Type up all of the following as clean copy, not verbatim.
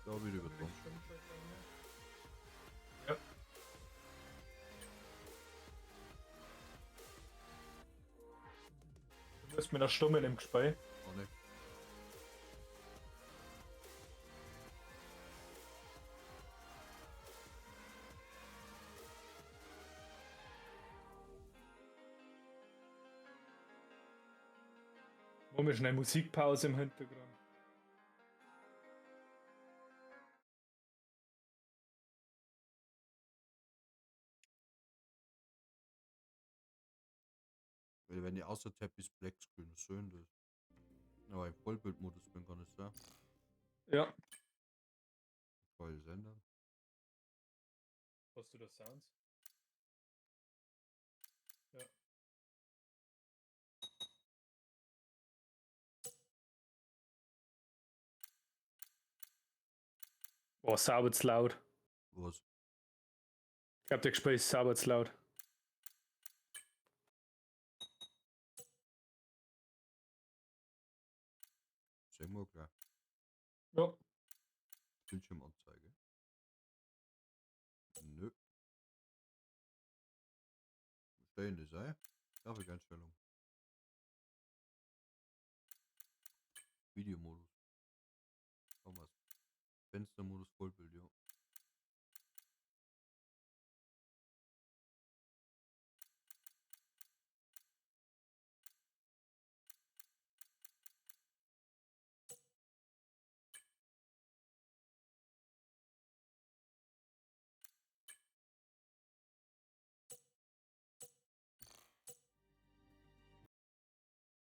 Da wieder übertragen. Ja. Du musst mit einer Stumme im Gespräch. Oh, ne. Machen wir schnell Musikpause im Hintergrund. Weil wenn ich außer Tab ist Black Screen, was soll denn das? Aber im Vollbildmodus bin, kann es sein. Ja. Voll ändern. Hast du da Sounds? Ja. Boah, sauber zu laut. Was? Ich glaube, der Gespräch ist sauber zu laut. Sehen wir gleich. Ja. Bildschirmanzeige. Nö. Wo stellen das ein? Grafikeinstellung. Videomodus. Haben wir's. Fenstermodus Vollbild, ja.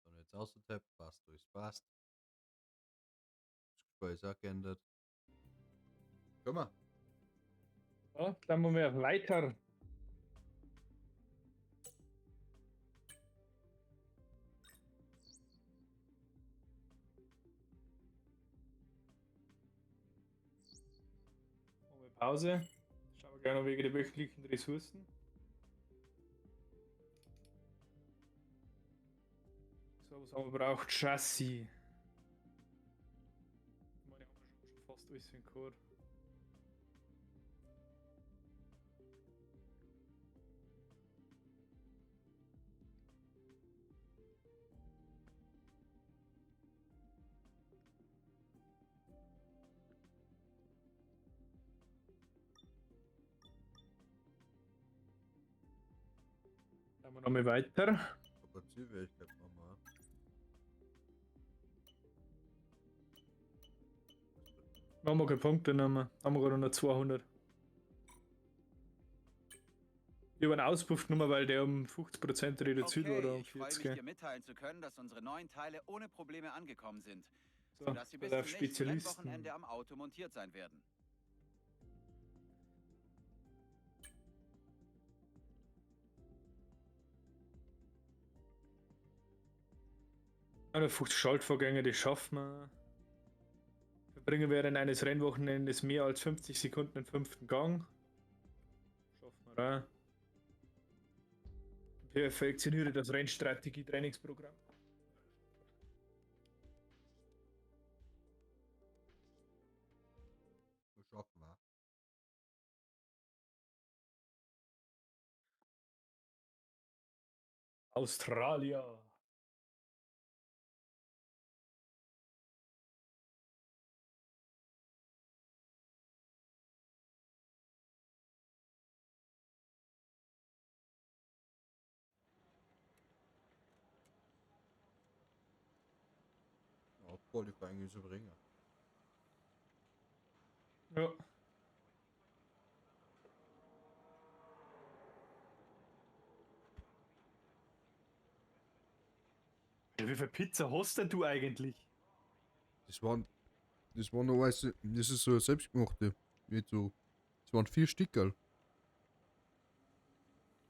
Dann jetzt außer passt, alles passt. Das Gespräch ist auch geändert. Können wir? Ja, dann machen wir weiter. Machen wir Pause. Schauen wir gleich noch wegen der wöchentlichen Ressourcen. So, was haben wir braucht? Chassis. Ich meine, haben wir schon fast alles für den Code. Schauen wir nochmal weiter. Aber Zielfähigkeit machen wir auch. Machen wir keine Punkte mehr. Haben wir gerade noch 200. Ich habe einen Auspuff genommen, weil der um 50% reduziert Okay, wurde, um ich freue mich, 40. dir mitteilen zu können, dass unsere neuen Teile ohne Probleme angekommen sind, So, sodass sie bis auf zum nächsten Spezialisten. Rennwochenende am Auto montiert sein werden. Einhundertfünfzig Schaltvorgänge, die schaffen wir. Verbringen während eines Rennwochenendes mehr als 50 Sekunden im fünften Gang. Schaffen wir auch. Perfektioniere das Rennstrategie-Trainingsprogramm. Das schaffen wir. Australia. Ja, Qualifying ist überringen. Ja. Wie viel Pizza hast denn du eigentlich? Das waren noch alles, das ist so selbstgemachte. Mit so, das waren 4 Stickerl.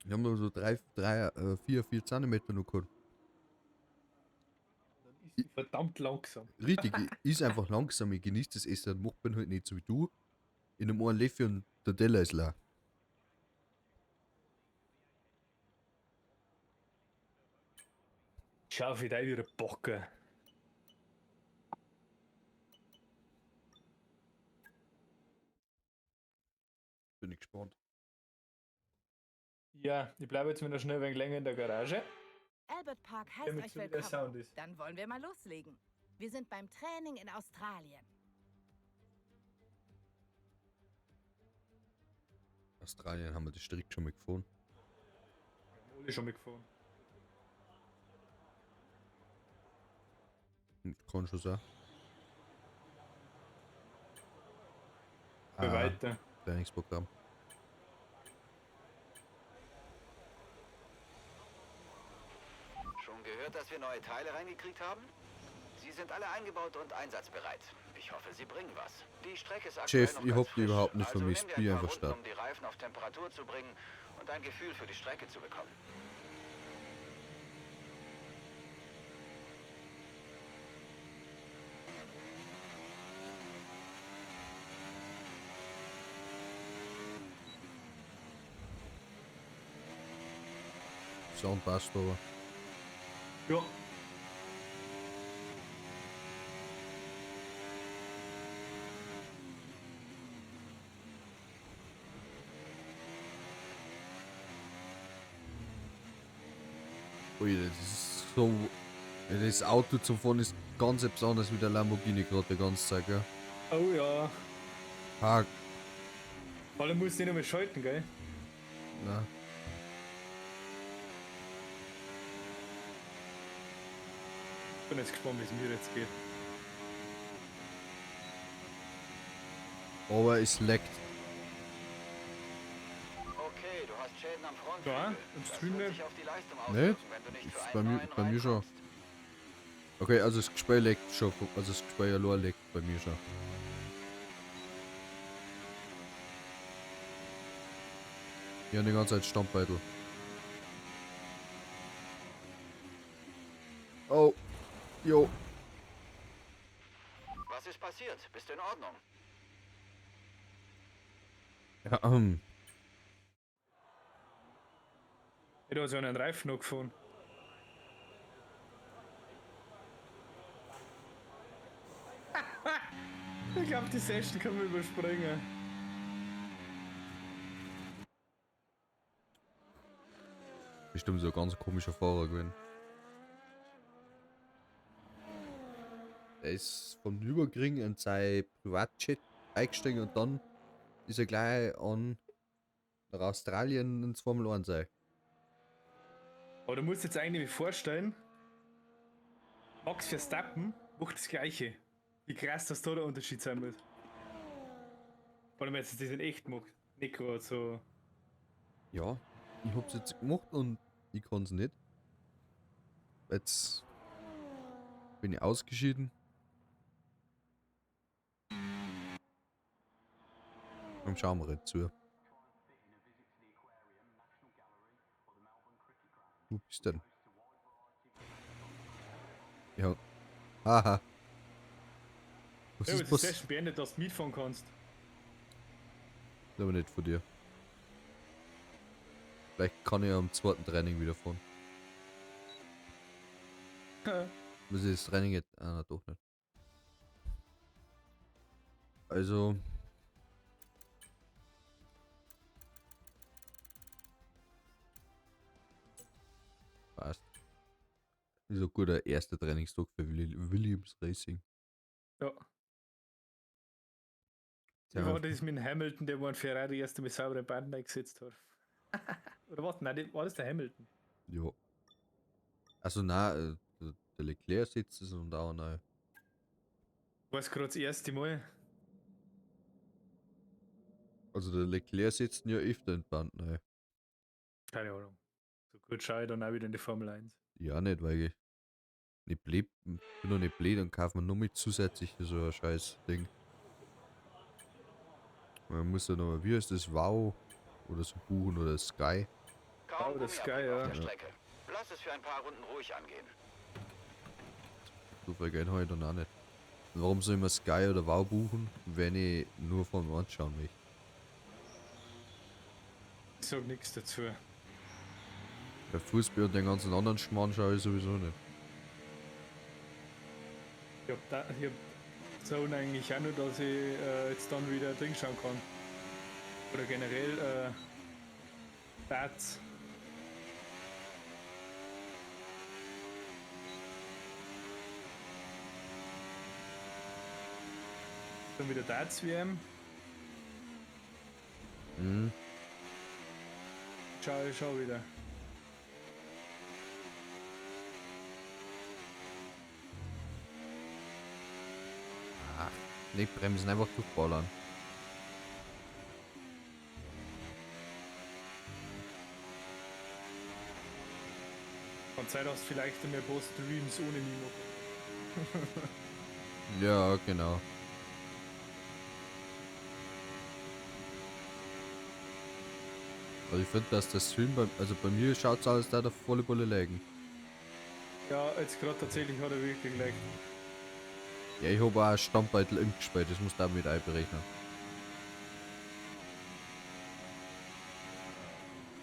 Wir haben nur so 3, 3, 4, 4 Zentimeter noch gehabt. Dann ist die verdammt langsam. Richtig, ich ist einfach langsam, ich genieße das Essen und mach bin halt nicht so wie du. In einem einen Löffel und der Teller ist leer. Schau, wie der wieder Bocke. Bin ich gespannt. Ja, ich bleibe jetzt wieder schnell ein wenig länger in der Garage. Albert Park heißt Damit euch so wie der willkommen. Sound ist. Dann wollen wir mal loslegen. Wir sind beim Training in Australien. Australien haben wir das strikt schon mal gefahren. Alle schon mitgefahren. Kann schon sein. Ah, weiter. Trainingsprogramm. Schon gehört, dass wir neue Teile reingekriegt haben? Sie sind alle eingebaut und einsatzbereit. Ich hoffe, sie bringen was. Die Strecke ist aktuell Chef, noch ich ganz hab die frisch. überhaupt nicht also vermisst. nimm dir Bin ein paar einfach Runden, stark. um die Reifen auf Temperatur zu bringen und ein Gefühl für die Strecke zu bekommen. Sound passt aber. Ja. Ui, das ist so. Das Auto zum Fahren ist ganz etwas anderes wie der Lamborghini gerade die ganze Zeit, gell? Oh ja. Fuck. Vor allem musst du nicht mehr schalten, gell? Na. Ich bin jetzt gespannt, wie es mir jetzt geht. Aber es leckt. Okay, du hast Schäden am Frontflügel. Ja, im Das Stream wird nicht. sich auf die Leistung Nicht? auswirken, wenn du nicht für Ist einen bei mir, neuen bei mir schon. reinkommst. Okay, also das Gespräch leckt schon. Also das Gespräch allein leckt bei mir schon. Ich hab die ganze Zeit Stammbeutel. Oh. Jo. Was ist passiert? Bist du in Ordnung? Ja, Ich habe so einen Reifen noch gefahren. Ich glaube, die Session können wir überspringen. Bestimmt so ein ganz komischer Fahrer gewesen. Der ist vom Nürburgring in sein Privatjet eingestiegen und dann ist er gleich an nach Australien ins Formel 1 sein. Aber du musst jetzt eigentlich vorstellen, Max Verstappen macht das Gleiche. Wie krass das da der Unterschied sein muss. Vor allem jetzt das in echt macht. Nicht gerade so. Ja, ich hab's jetzt gemacht und ich kann's nicht. Jetzt bin ich ausgeschieden. Und schauen wir jetzt zu. Wo bist du denn? Ja. Haha. Was Ja, ist aber die passiert? Session beendet, dass du mitfahren kannst. Aber nicht von dir. Vielleicht kann ich am zweiten Training wieder fahren. Muss ich das Training jetzt. Ah, na, doch nicht. Also. Passt. Ist ein guter erster Trainingstag für Williams Racing. Ja. Ja. Wie war das mit dem Hamilton, der wo ein Ferrari erst mit sauberen Banden eingesetzt hat? Oder was? Nein, war das der Hamilton? Ja. Also nein, der Leclerc sitzt es und auch neu. War es gerade das erste Mal? Also der Leclerc sitzt ja öfter in Band neu. Keine Ahnung. So gut schaue ich dann auch wieder in die Formel 1. Ja, nicht, weil ich nicht blöd, bin noch nicht blöd und kaufe mir nur mit zusätzlich so ein scheiß Ding. Man muss ja noch, wie heißt das, Wow oder so buchen oder Sky. Kaum Oh, das ist Gummiabrieb geil, auf ja. der Strecke. Lass es für ein paar Runden ruhig angehen. So viel Geld habe ich dann auch nicht. Und warum soll ich mir Sky oder Wow buchen, wenn ich nur Formel 1 schauen möchte? Ich sag nichts dazu. Bei Fußball und den ganzen anderen Schmarrn schaue ich sowieso nicht. Ich hab, da, ich hab Zone eigentlich auch nur, dass ich jetzt dann wieder Ding schauen kann. Oder generell Darts. Dann wieder Darts WM. Mhm. Schau, schau wieder. Ach, nicht bremsen, einfach durchballern. Von Zeit aus vielleicht mehr paar Streams ohne Nimo. Ja, genau. Also ich finde, dass der Stream, bei mir schaut es aus, da der volle Bulle liegen. Ja, jetzt gerade tatsächlich hat er wirklich gelegt. Ja, ich habe auch ein Stammbeutel im gespielt, das muss da mit einberechnen.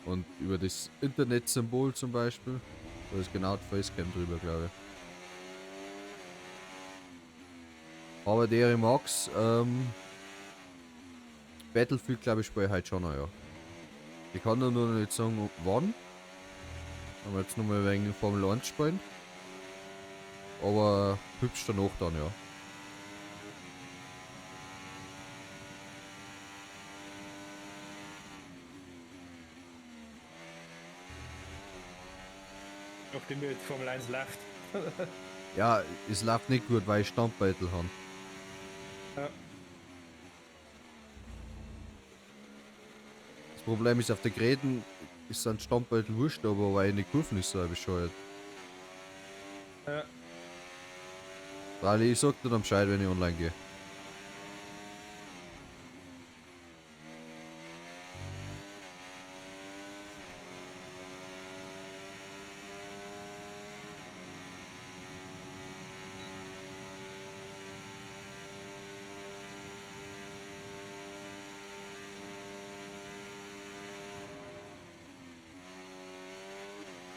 Und über das Internetsymbol zum Beispiel, da ist genau die Facecam drüber, glaube ich. Aber der Max, Battlefield, glaube ich, spiele ich heute schon noch, ja. Ich kann nur noch nicht sagen, wann. Aber jetzt nochmal wegen Formel 1 spielen. Aber hübsch danach dann, ja. Nachdem wir jetzt Formel 1 läuft. Ja, es läuft nicht gut, weil ich Standbeutel habe. Ja. Das Problem ist, auf den Geräten ist ein Standbeutel wurscht, aber weil in den Kurven ist so bescheuert. Ja. Weil ich sag dir dann Bescheid, wenn ich online gehe.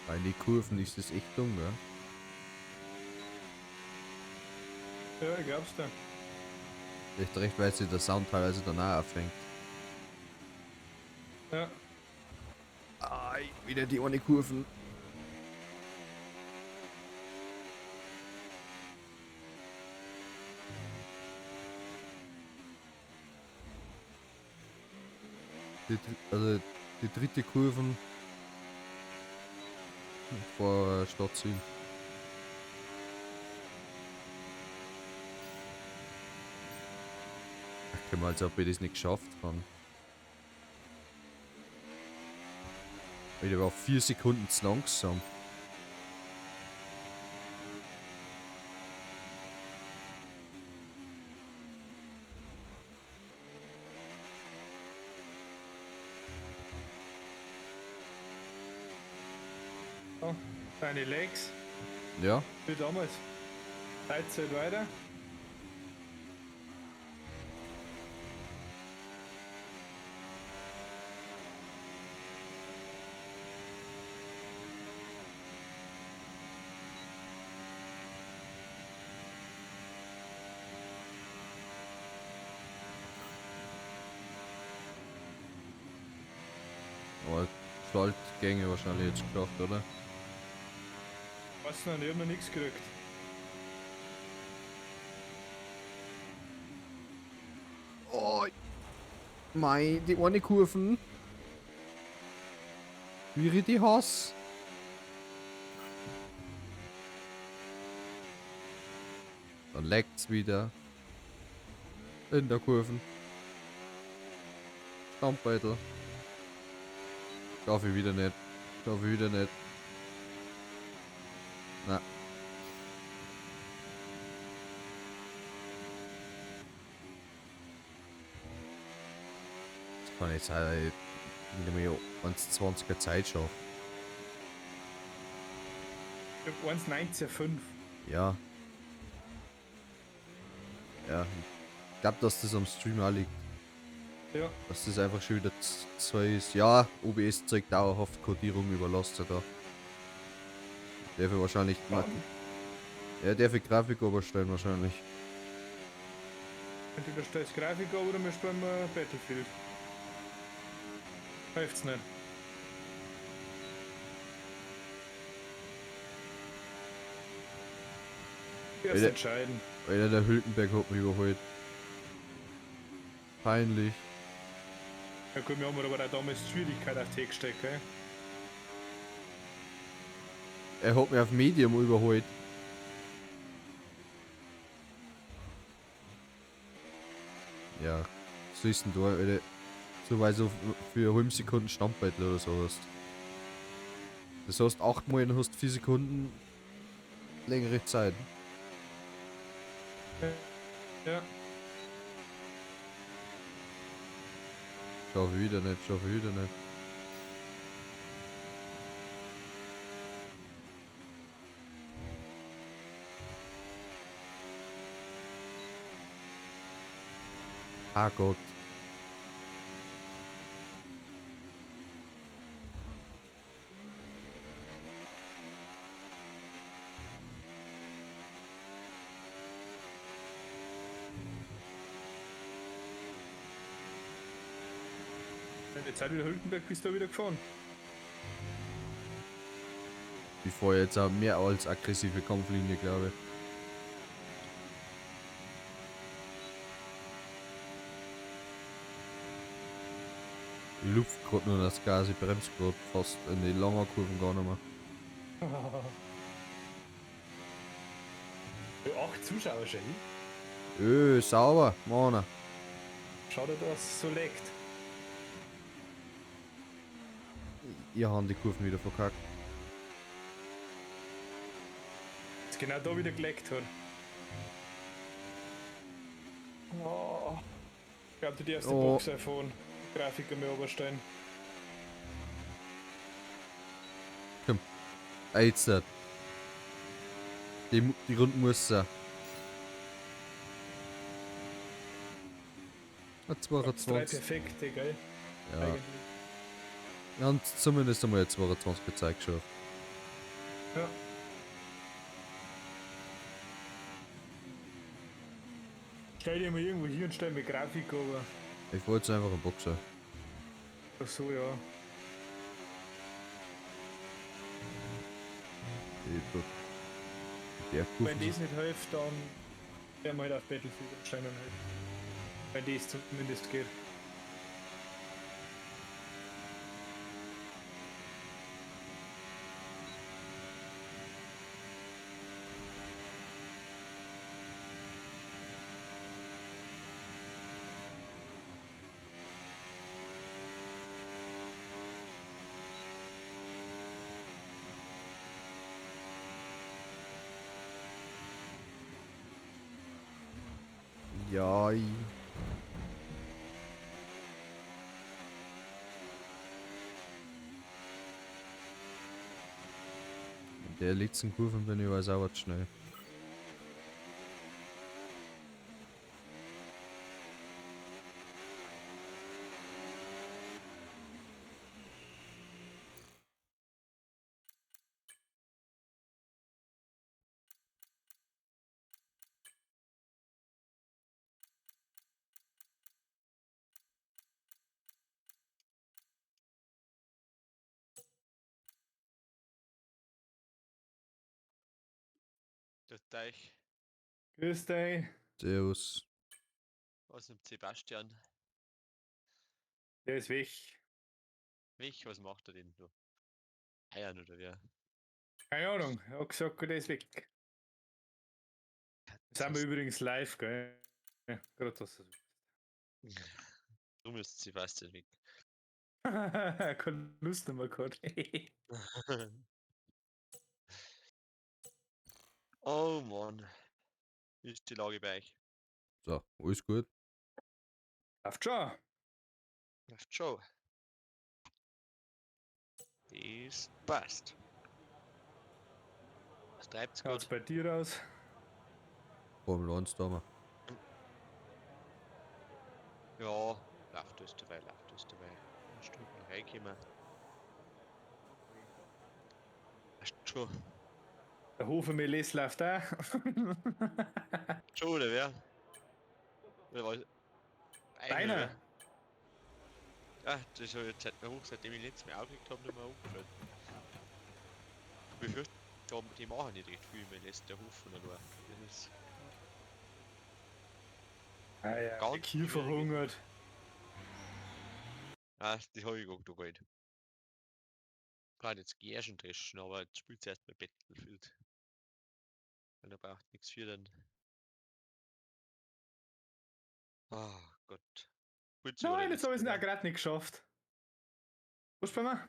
Weil in die Kurven ist das echt dumm, gell? Ja, ich glaub's dir. Echt recht, weil sich der Sound teilweise danach aufhängt. Ja. Ah, wieder die ohne Kurven. Die dritte Kurven vor Stadtziel. Ich kann mal, als ob ich das nicht geschafft habe. Ich war 4 Sekunden zu langsam. Oh, deine Legs. Ja. Wie damals. Zeit weiter. Aber Schaltgänge wahrscheinlich jetzt geschafft, oder? Weiß noch nicht, ich hab noch nichts gekriegt. Oh, mei, die eine Kurven. Wie ich die hasse. Dann leckt's wieder. In der Kurven. Stammbeutel. Darf ich wieder nicht. Darf ich wieder nicht. Na. Das kann jetzt halt nicht mehr 1,20er Zeit schaffen. Ich hab 1,19,5. Ja. Ja. Ich glaub, dass das am Stream auch liegt. Ja. Dass das einfach schon wieder zwei ist. Ja, OBS zeigt dauerhaft Kodierung überlastet da. Der für wahrscheinlich. Ja. Ja, der für Grafik überstellen wahrscheinlich. Entweder stellst Grafik oder wir spielen Battlefield. Hilft's nicht. Erst Alter. entscheiden. Alter, der Hülkenberg hat mich überholt. Peinlich. Ja gut, wir haben aber auch damals die Schwierigkeit auf T gesteckt, gell? Er hat mich auf Medium überholt. Ja, was ist denn da, Alter? So weil so für eine halbe Sekunde Standbeitel oder so hast. Das heißt, 8 Mal und hast 4 Sekunden längere Zeit. Ja. Schau wieder nicht, schau wieder nicht. Ah Gott. Wenn jetzt auch wieder Hülkenberg bist du wieder gefahren. Ich fahre jetzt auch mehr als aggressive Kampflinie, glaube ich. Ich lupf grad nur das Gas, ich bremse grad fast in die langen Kurven gar nicht mehr. Ja, 8 Zuschauer schon. Öh, sauber, Mann. Schade, dass es so leckt. Ihr habt die Kurven wieder verkackt. Dass genau da wieder geleckt hat. Oh. Ich glaube, du darfst die Oh. Box erfahren. Grafik mir oberstellen. Ah, jetzt nicht. Die Runde muss sein. Ah, Drei 22. perfekte, gell? Ja. Eigentlich. Wir haben zumindest einmal 22 gezeigt geschafft. Ja. Stell dir mal irgendwo hier und stell mir Grafik, aber. Ich wollte jetzt einfach einen Boxer. Ach so, ja. Der Wenn Kurven. das nicht hilft, dann werden wir halt auf Battlefield umsteigen und helfen. Wenn das zumindest geht. Ja, ich. In der letzten Kurve bin ich aber sauber zu schnell. Der Teich Grüß dich. Servus. aus dem Sebastian. Der ist weg. Mich, was macht er denn da? Eiern oder wer? Keine Ahnung, er hat gesagt, der ist weg. Jetzt sind wir übrigens live, gell? Ja, gerade das. Drum ist Sebastian weg. Keine Lust mehr gehabt. Oh Mann. Wie ist die Lage bei euch? So, alles gut. Läuft schon. Läuft schon. Das passt. Was treibt's Schaut's gut? bei dir aus? Formel 1 da mal. Ja, läuft das dabei, läuft das dabei. Eine Stunde reinkommen. Passt schon. Der Hofer Meles läuft auch. Schon, oder wer? Oder was? Deiner. Ja, das habe ich jetzt seit mir hoch, seitdem ich letztes Mal aufgelegt habe, nicht mehr umgeschaut. Ich befürchte, die machen nicht recht viel mehr, lässt der Hof von allein. Das ist Ah ja, ganz Kiel schwierig. verhungert. Ah, das habe ich gar noch nicht. Kann jetzt Gärchen dreschen, aber jetzt spielt erst mal Battlefield. Und er braucht nichts für dann. Ah Gott. Spielt sie Nein, gerade jetzt habe ich es LS, auch gerade nicht geschafft. Was spielen wir?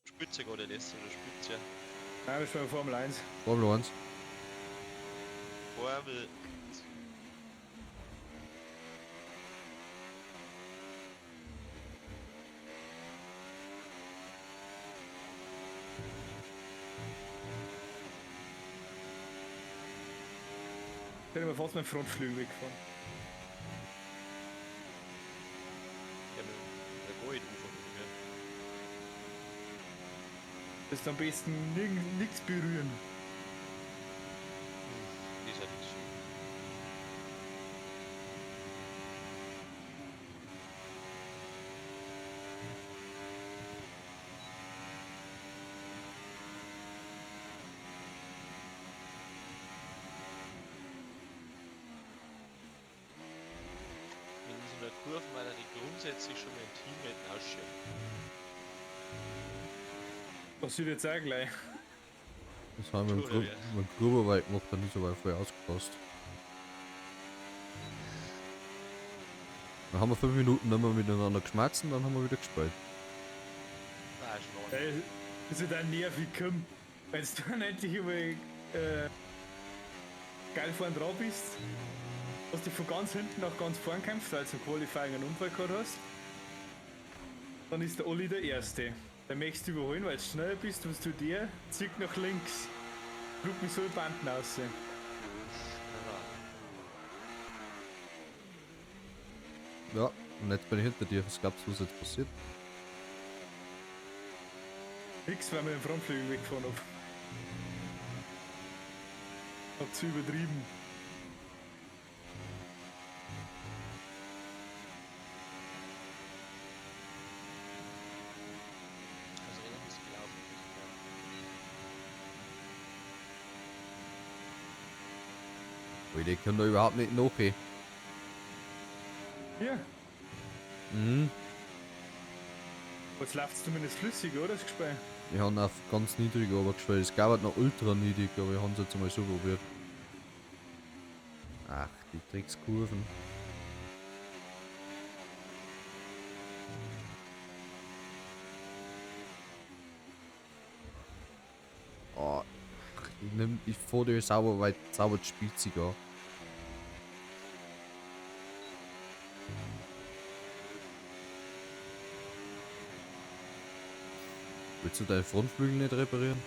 Spielt sie gerade LS oder spielt sie Nein, wir spielen Formel 1. Formel 1. Formel. Ich hätte mir fast meinen Frontflügel weggefahren. Ja, mit der Gold anfangen, ja. Das ist am besten nichts berühren. Das ist ja nicht schön. Wenn in so einer Kurve mal die grundsätzlich schon mein Teammate ausschirmen. Passiert jetzt auch gleich. Das haben wir im Oder mit Gruberwald gemacht, dann ist aber voll ausgepasst. Dann haben wir 5 Minuten nicht mehr miteinander geschmerzt und dann haben wir wieder gespielt. Ah, schon Ey, ist ja dann nervig, komm. Wenn du dann endlich über geil vorn dran bist, hast dich von ganz hinten nach ganz vorn kämpft, weil du im Qualifying einen Unfall gehabt hast, dann ist der Olli der Erste. Der möchtest du überholen, weil du schneller bist, was du dir, zieht nach links. Drück mich so die Banden raus. Ja, und jetzt bin ich hinter dir. Was glaubst du, was jetzt passiert? Nix, weil wir den Frontflügel weggefahren hab. Hab zu übertrieben. Also Rennen ist gelaufen. Alter, ich kann da überhaupt nicht nach. ey. Ja, Mhm. jetzt läuft's zumindest flüssig, oder? Das Gespräch. Ich habe auf ganz niedrig gespielt. Es gab halt noch ultra niedrig, aber ich habe es jetzt einmal so probiert. Ach, die Dreckskurven. Oh, ach, ich fahr die sauber weit, sauber spitzig an. Willst du deinen Frontflügel nicht reparieren?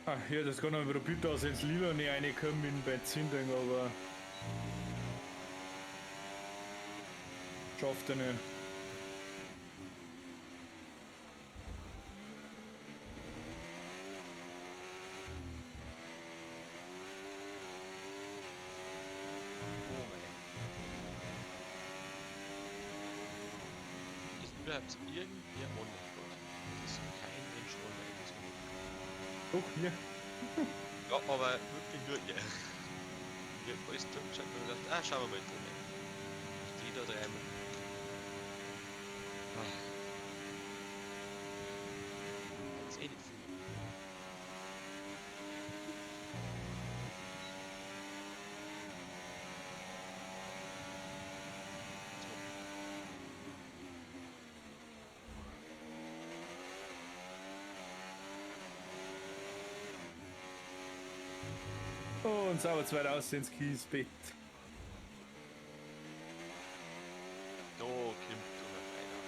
Ah, ja, das kann noch probiert, dass ich ins Lila nicht reinkomme mit dem Benzinding, aber. Schafft er nicht. Oh mein. Ist überhaupt irgendwer online gerade? Es ist kein Mensch online. Das ist Doch, hier. Ja, aber wirklich nur ihr. Ich hab alles durchgeschaut und gedacht, ah, schauen wir mal drin. Ich dreh da dreimal. Ah. Jetzt eh nicht viel. So. Und sauber zwei raus ins Kiesbett. Da kommt doch einer.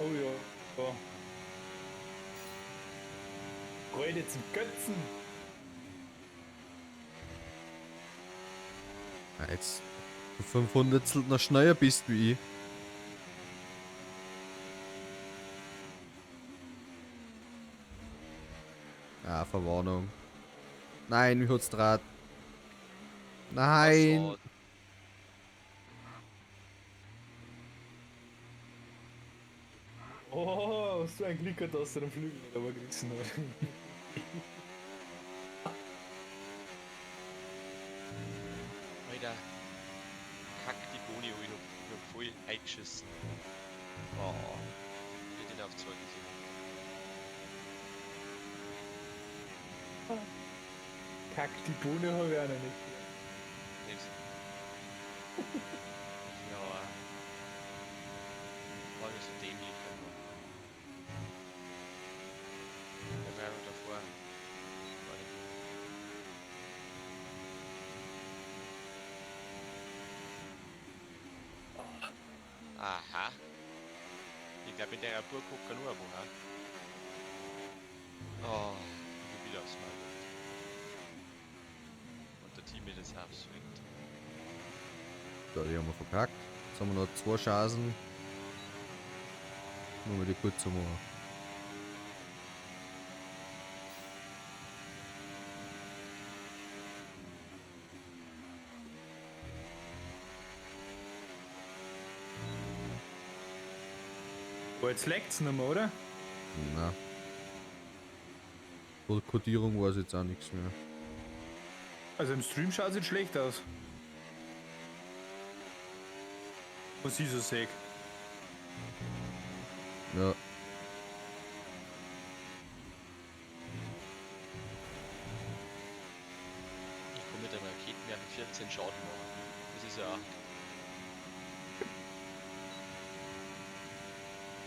Oh ja. Ja. Freude zum Götzen. Ah, jetzt du 500 noch schneller bist wie ich. Ah, Verwarnung. Nein, mich hat's draht. Nein! Oh, hast du ein Glück gehabt, dass du den Flügel nicht aber gerissen hat. Alter. Kack die Boni, ich hab voll eingeschissen. Oh. Ich hätte auf 2 gesehen. Kack, die Bohne habe ich auch noch nicht. Nicht. Ja. War nicht so dämlich einfach. Der war einfach davor. War nicht. Aha. Ich glaube, in der Burg guckt nur wo, ha? Oh, ich bin wieder aufs Maul. Und der Team das aufswingt. Da, die haben wir verkackt. Jetzt haben wir noch 2 Chancen. Nur mal die kurz zu machen. Oh, jetzt leckt's nicht mehr, oder? Na. Von Kodierung weiß jetzt auch nichts mehr. Also im Stream schaut es jetzt schlecht aus. Was ich so sehe. Ja. Ich komme mit dem Raketenwerfer 14 Schaden machen. Das ist ja.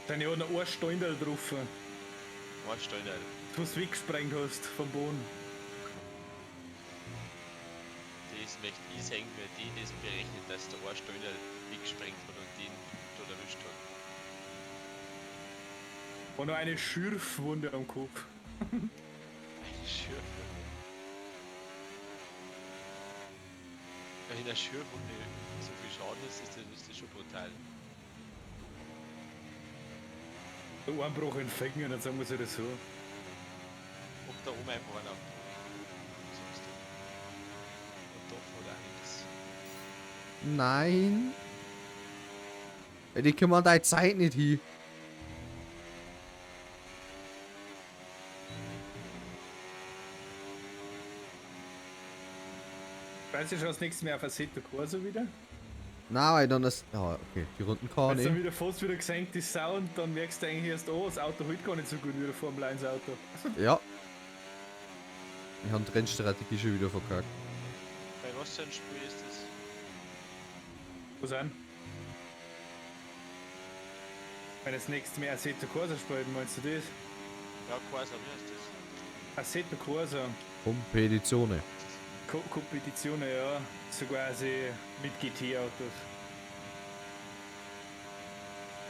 Dann hat noch ein Steindal drauf. Ein Steindal. Was du weggesprengt hast vom Boden. Das möchte ich sehen, wer die das berechnet, dass der ein Steindal weggesprengt hat und den dort erwischt hat. Und noch eine Schürfwunde am Kopf. Eine Schürfwunde. Wenn in der Schürfwunde so viel Schaden ist, ist das schon brutal. Der Einbruch in den Finger, dann sagen wir es ja so. Ob da oben einfach einer. Was sagst du? Und doch oder nichts. Nein. Ey, die kümmern deine Zeit nicht hin. Weißt du schon das nächste Mal auf Assetto Corsa wieder? Na, weil dann das. Ja, okay, die Runden kann Wenn ich. dann wieder fast wieder gesenkt ist Sound, dann merkst du eigentlich erst, oh, das Auto hält gar nicht so gut wie der Formel 1 Auto. Ja. Ich habe die Rennstrategie schon wieder verkackt. Bei was für ein Spiel ist das? Was an? Wenn das nächste Mal Assetto Corsa spielt, meinst du das? Ja, Corsa, wie heißt das? Assetto Corsa. Kompetizione. Kompetitionen, ja. So quasi mit GT-Autos.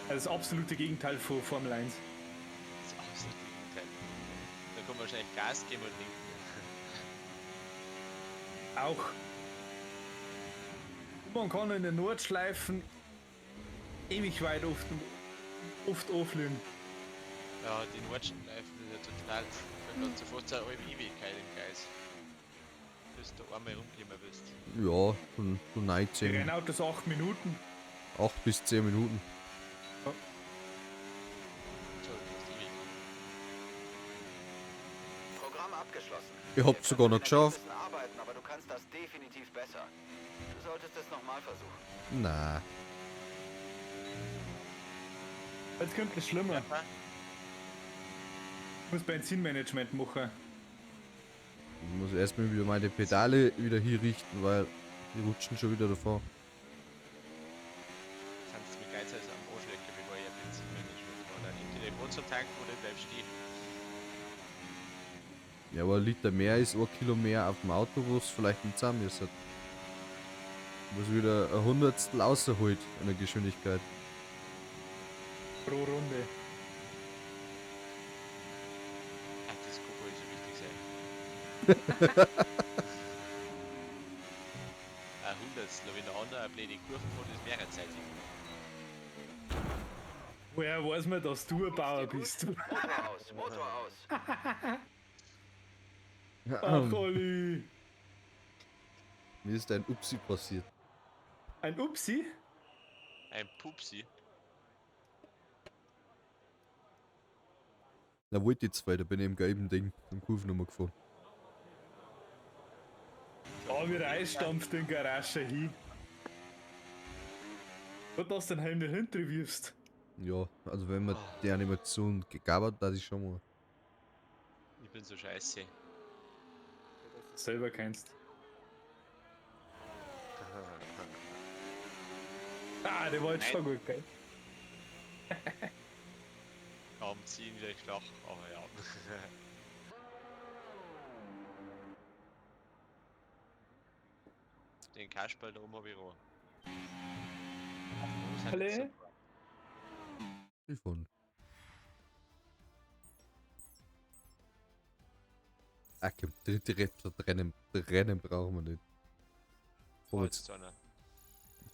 Also das absolute Gegenteil von Formel 1. Das absolute Gegenteil. Da kann man wahrscheinlich Gas geben und lenken. Auch. Man kann in den Nordschleifen ewig weit oft anfliegen. Ja, die Nordschleifen ist ja total. Da kannst du fast eine halbe Ewigkeit im Kreis. Bis du einmal rumgekommen bist. Ja, von Die 19. Rennautos 8 Minuten. 8 bis 10 Minuten. Ja. So, fast ewig. Programm abgeschlossen. Ich hab's sogar noch geschafft. Wir arbeiten, aber du kannst das definitiv besser. Du solltest es nochmal versuchen. Na. Jetzt kommt es schlimmer. Ich muss Benzinmanagement machen. Ich muss erstmal wieder meine Pedale wieder hier richten, weil die rutschen schon wieder davor. Kannst du mir gleich am Arsch lecken, bevor ich ein Benzinmanagement mache. Dann entweder im zum Tanken oder ich bleib stehen. Ja, aber ein Liter mehr ist 1 Kilo mehr auf dem Auto, wo es vielleicht nicht zusammen ist. Was wieder ein Hundertstel außerholt an der Geschwindigkeit. Pro Runde. Ach, das kann wohl so wichtig sein. Ein Hundertstel, wenn der andere eine blöde Kurve fährt, ist mehrzeitig. Woher weiß man, dass du ein Bauer bist? Motor aus, Motor aus. Ach, Olli. Mir ist ein Upsi passiert. Ein Upsi? Ein Pupsi. Na, wollte ich zwei, da bin ich im gelben Ding im Kurvennummer gefahren. Da wie reinstampft in die Garage hin. Und dass du den Helm nicht hinter wirfst. Ja, also wenn man die Animation gegeben hat, dass ich schon mal. Ich bin so scheiße. Dass du selber kennst. Ah, der war jetzt schon gut, gell? Kaum ziehen wieder flach, aber ja. Den Kasperl da oben hab ich roh. Wo sind Alle? jetzt so- Ich von. Ah, komm, dritte Rennen, Rennen brauchen wir nicht. Oh, Fahren wir jetzt jetzt, ist einer.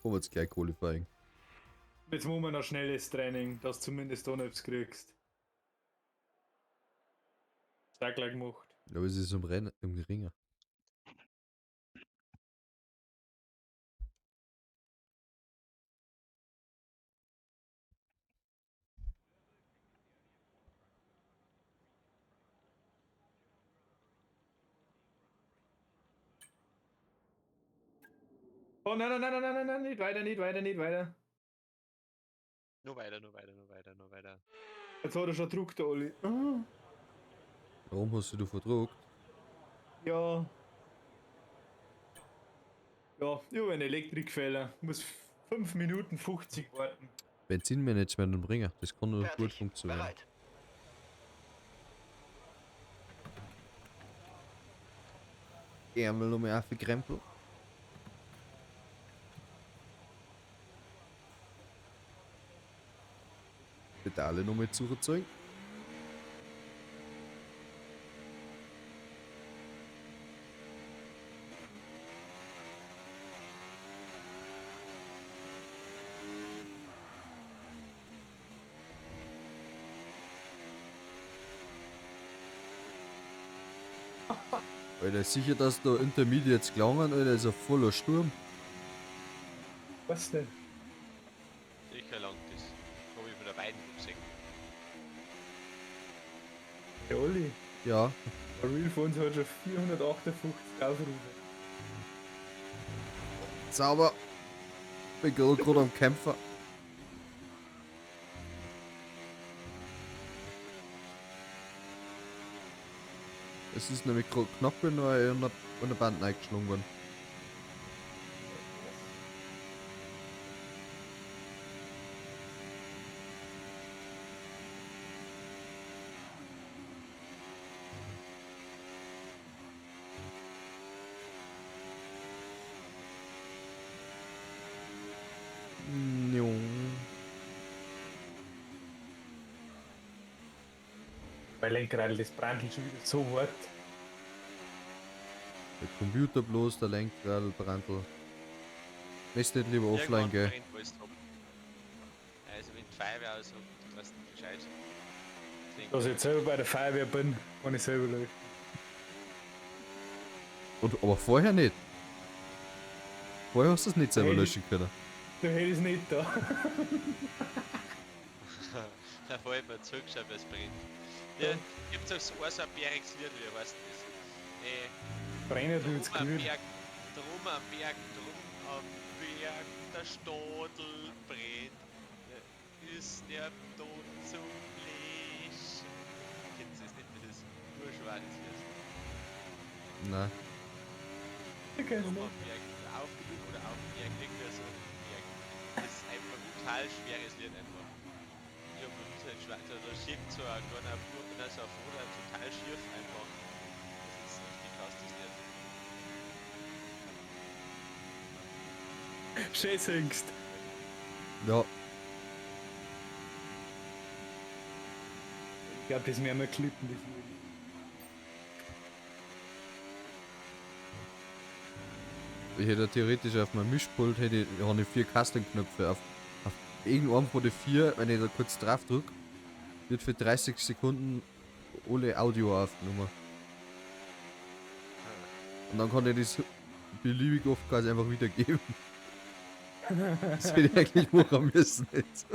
fahren wir jetzt gleich Qualifying. Jetzt machen wir noch schnelles Training, dass du zumindest da noch etwas kriegst. Ist auch gleich gemacht. Aber es ist im Rennen, im Geringer. Oh nein, nein, nein, nein, nein, nein, nein, nicht weiter, nicht weiter, nicht weiter. Nur weiter, nur weiter, nur weiter, nur weiter. Jetzt hat er schon Druck, der Olli. Ah, Warum hast du dich verdruckt? ja. Ja, ich habe einen Elektrikfehler. Muss 5 Minuten 50 warten. Benzinmanagement im Ringer, das kann nur gut Fertig. funktionieren. Bereit. Ärmel noch mehr aufgekrempelt. Pedale noch mal zugezogen. Alter, sicher, dass da Intermediates gelangen, Alter, ist ein voller Sturm. Was denn? Sicher langt das. Hab ich von der beiden gesehen. Der Olli. Ja, Der Real von uns hat schon 458 Aufrufe. sauber. Bin gerade am Kämpfer. Es ist nämlich gerade knapp bin, weil ich an der Band eingeschlagen worden. Jo. Mein Lenkrad, das brandelt schon wieder so hart. Der Computer bloß, der Lenkrad, Brandl. Möchtest nicht lieber offline Irgendwann gehen? brennt alles ab. Also wenn die Feuerwehr aus du weißt nicht Bescheid. Deswegen- Dass ich jetzt selber bei der Feuerwehr bin, kann ich selber löschen. Und, aber vorher nicht. Vorher hast du es nicht selber Hey. löschen können. Du hättest nicht da. Da vorher mal zugeschaut, was brennt. Ja, gibt's auch so ein so ein bäriges Lied, wie heißt denn das? Brennen tut's Drum am gut. Berg, drum am Berg, drum am Berg, der Stadel brennt. Ist der Tod zum Löschen. Kennst du das nicht, das ist urschwer, das Lied. Nein. Ich kenn's Drum nicht. am Berg, auf oder auf dem Berg, irgendwie so am Berg. Das ist einfach ein brutal schweres Lied einfach. Ich hab noch nie so ein schwer, da schiebt so ein kleiner Bub, so ein Vater total schief einfach. Das ist richtig krass, das Lied. Schön singst. Ja, Ich glaube, das werden wir klippen, das Lied. ich hätte theoretisch auf meinem Mischpult hätte ich, habe ich 4 Kastenknöpfe. Auf irgendeinem von den 4, wenn ich da kurz drauf drücke, wird für 30 Sekunden alle Audio aufgenommen. Und dann kann ich das beliebig oft quasi einfach wiedergeben. Das hätte ich eigentlich machen müssen jetzt.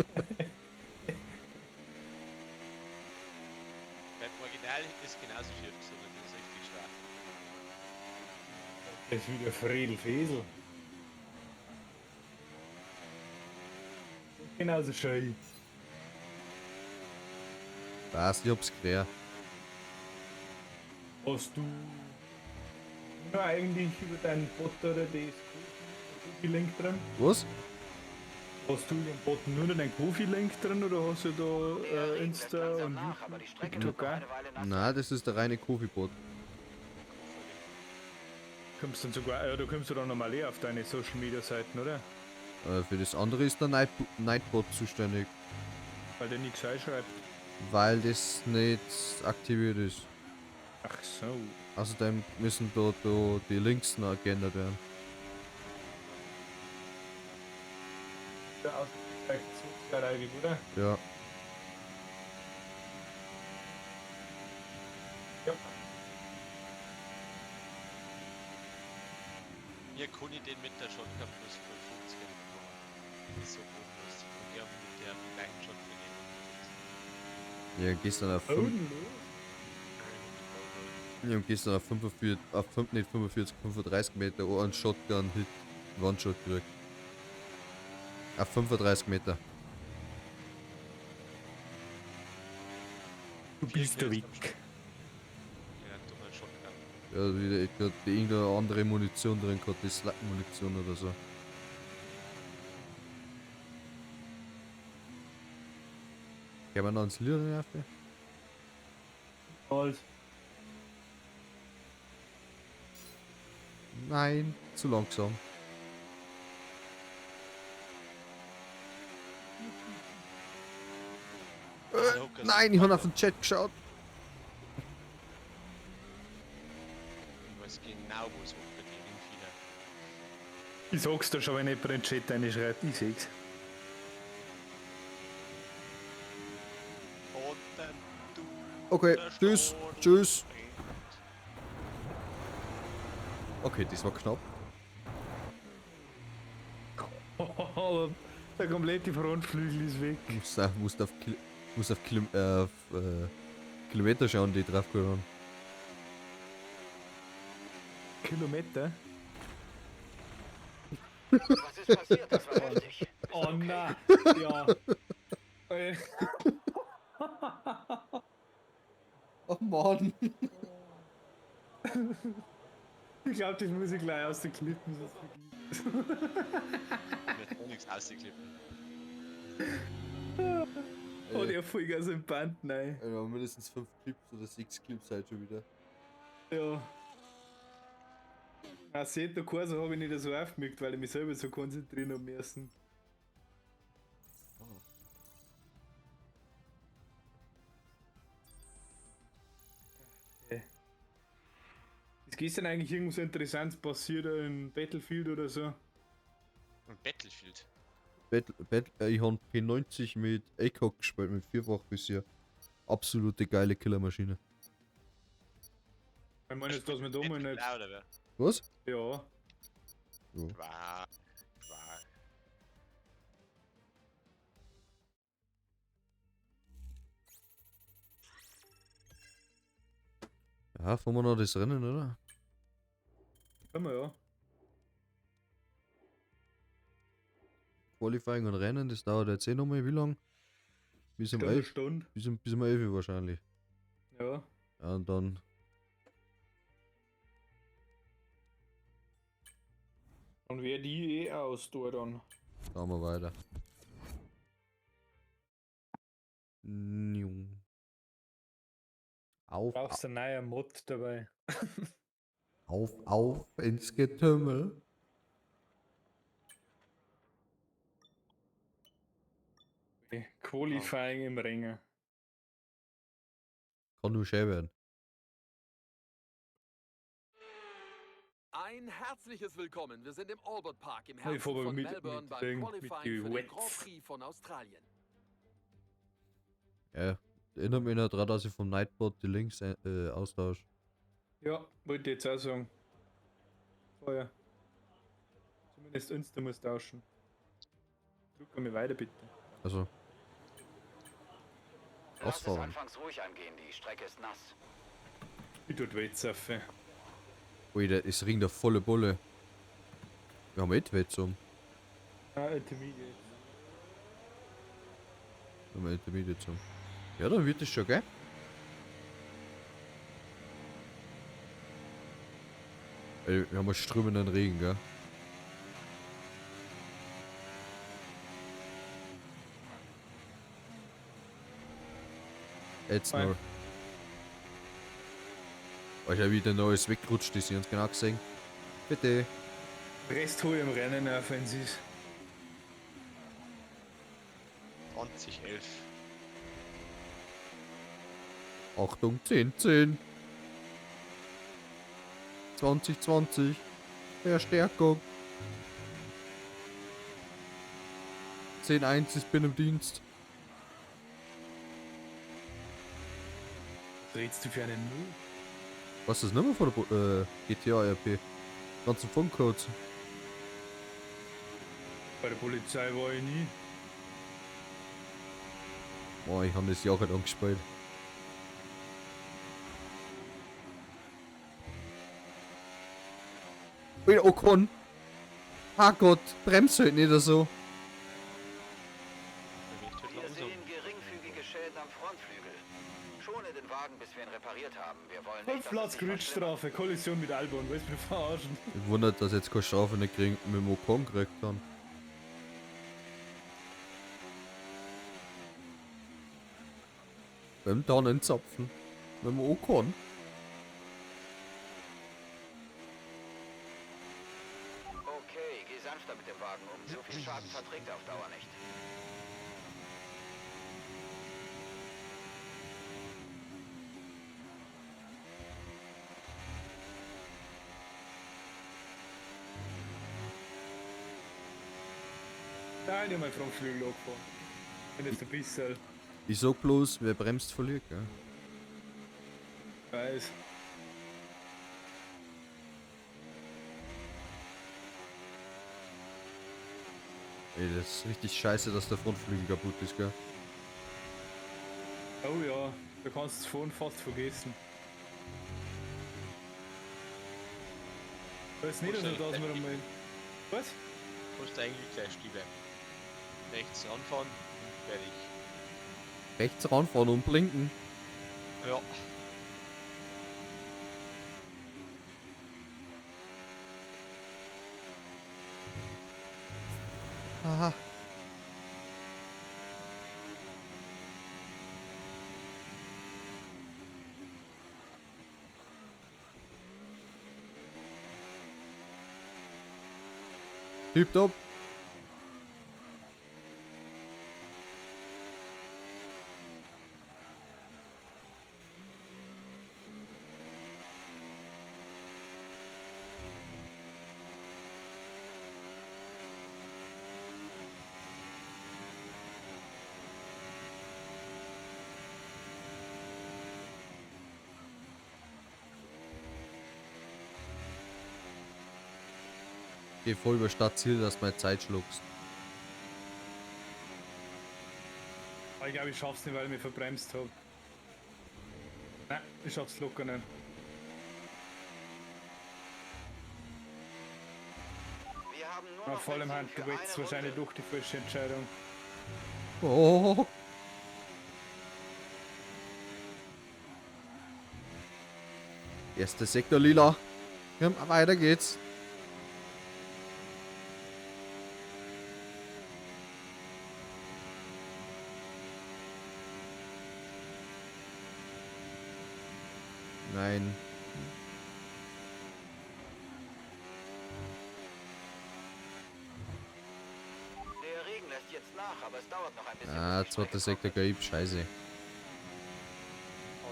Das ist wieder Friedel Fesel. Genauso schön. Was, ich hab's geklärt. Hast du nur eigentlich über deinen Bot oder das Kofi-Link drin? Was? Hast du über den Bot nur noch deinen Kofi-Link drin oder hast du da Der Regen lässt Insta langsam und nach, aber die Strecke wird TikTok noch auch? eine Weile nass. Nein, das ist der reine Kofi-Bot. Kommst dann sogar, ja, du kommst du dann nochmal eh auf deine Social Media Seiten, oder? Für das andere ist der Nightbot zuständig. Weil der nichts einschreibt. Weil das nicht aktiviert ist. Ach so. Außerdem müssen da die Links noch geändert werden. Der Ausgleich, oder? Ja. Ja. Mir kann ich den mit der Shotgun plus 50 bekommen. Das ist so bodenlos. Und er mit der gleichen Shotgun eben. Ja, gehst dann auf 5, Bodenlos? ja, gehst dann auf 45, auf 5, nicht 45, 35 Meter oh, einen Shotgun-Hit, One-Shot gekriegt. Auf 35 Meter. Du bist der Wick. Ja, dummer Shotgun. Ja, wieder ich glaub, die irgendeine andere Munition drin gehabt, die Slug-Munition oder so. Gehen wir noch ins Lied rein? Alles. Nein, zu langsam. Nein, ich habe auf den Chat geschaut. Ich weiß genau, wo es hochgeht, die Ringfehler. Ich sag's dir schon, wenn jemand in den Chat reinschreibt. Ich seh's. Und dann du. Okay, der tschüss, Sturm tschüss. brennt. Okay, das war knapp. Aber der komplette Frontflügel ist weg. Musst auf, muss auf, auf Kilometer schauen, die drauf haben. Kilometer? Was ist passiert? Das war heftig. Oh nein. Ja. Oh Mann. Ich glaube, das muss ich gleich aus den Klippen. Sonst vergiss Ich wird nichts ausklippen. Oh, der Vollgas im Band, nein. Ja, mindestens 5 Clips oder 6 Clips halt schon wieder. Ja. Ah, seht, der Kurse habe ich nicht so aufgemerkt, weil ich mich selber so konzentrieren habe müssen. Okay. Ist gestern eigentlich irgendwas Interessantes passiert in Battlefield oder so? Und Battlefield. Ich habe P90 mit ACOG gespielt, mit vierfach bisher. Absolute geile Killermaschine. Ich meine jetzt, dass wir da mal nicht. Oder wer? Was? Ja. Ja. War. War. Ja, fahren wir noch das Rennen, oder? Können wir ja. Qualifying und Rennen, das dauert jetzt eh nochmal wie lang? Bis um Eine 11. Stunde. Bis um 11 wahrscheinlich. Ja. Ja, und dann. Und wer die eh aus da dann. Schauen wir weiter. Auf, Brauchst du einen neuen Mod dabei? auf ins Getümmel. Okay. Qualifying im Ringen. Kann nur schön werden. Ein herzliches Willkommen. Wir sind im Albert Park im Ich Herzen fahr aber von mit- Melbourne mit beim Ding, mit Qualifying die für den Wets. Grand Prix von Australien. Ja, erinnert mich noch daran, dass ich vom Nightbot die Links austausche. Ja, wollte ich jetzt auch sagen. Vorher. Zumindest Insta muss tauschen. Drück mir weiter bitte. Also. Lass es Ausfahren. anfangs ruhig angehen, die Strecke ist nass. Ich tut Wetzaffe. Ui, da ist Ring der volle Bulle. Wir haben Intermediate. Ah, Intermediate. Wir haben Intermediate. Ja, dann wird es schon, gell? Ey, wir haben einen strömenden Regen, gell? Jetzt Fein. noch. Alter, wie der neues weggerutscht ist, ich hab's genau gesehen. Bitte. Rest hol ich im Rennen auf, wenn sie ist. 2011. Achtung, 10, 10. 20, 20. Verstärkung. 10, 1, ich bin im Dienst. Was redst du für einen Müll? Was ist das Nummer von der GTA RP? Ganzen Funkcodes. Bei der Polizei war ich nie. Boah, ich habe das jahrelang gespielt. Alter, Ocon. Ah Gott, bremst halt nicht so. Da wird halt Wir langsam. sehen geringfügige Schäden am Frontflügel. Schone den Wagen, bis wir ihn repariert haben. Wir wollen nicht, 5 dass Platz es sich verschlimmert. Gridstrafe, Kollision mit Albon, willst du mich verarschen? Ich wundert, dass ich jetzt keine Strafe nicht kriegen, mit dem Ocon gekriegt haben. Beim Tannenzapfen. Mit dem Ocon. Okay, geh sanfter mit dem Wagen um. So viel Schaden verträgt er auf Dauer nicht. Nein, ich hab meinen Frontflügel angefahren. Wenn das ein bisschen Ich sag bloß, wer bremst, verliert, gell? weiß. Ey, das ist richtig scheiße, dass der Frontflügel kaputt ist, gell? Oh ja, da kannst du es vorhin fast vergessen. Weiß nicht, also, dass wir einmal. Was? Musst du eigentlich gleich stehen bleiben. Rechts ranfahren und fertig. Rechts ranfahren und blinken. Ja. Aha. Tipptopp. Geh voll über Stadtziel, dass du meine Zeit schluckst. Aber ich glaube, ich schaff's nicht, weil ich mich verbremst habe. Nein, ich schaff's locker nicht. Wir haben nur Aber noch vor allem Benzin haben für du jetzt eine wahrscheinlich Runde. doch die falsche Entscheidung. Oh. Erster Sektor lila. Ja, weiter geht's. Nein. Der Regen lässt jetzt nach, aber es dauert noch ein bisschen. Ah, bis die zweiter Strecke Sektor trocken gelb, scheiße.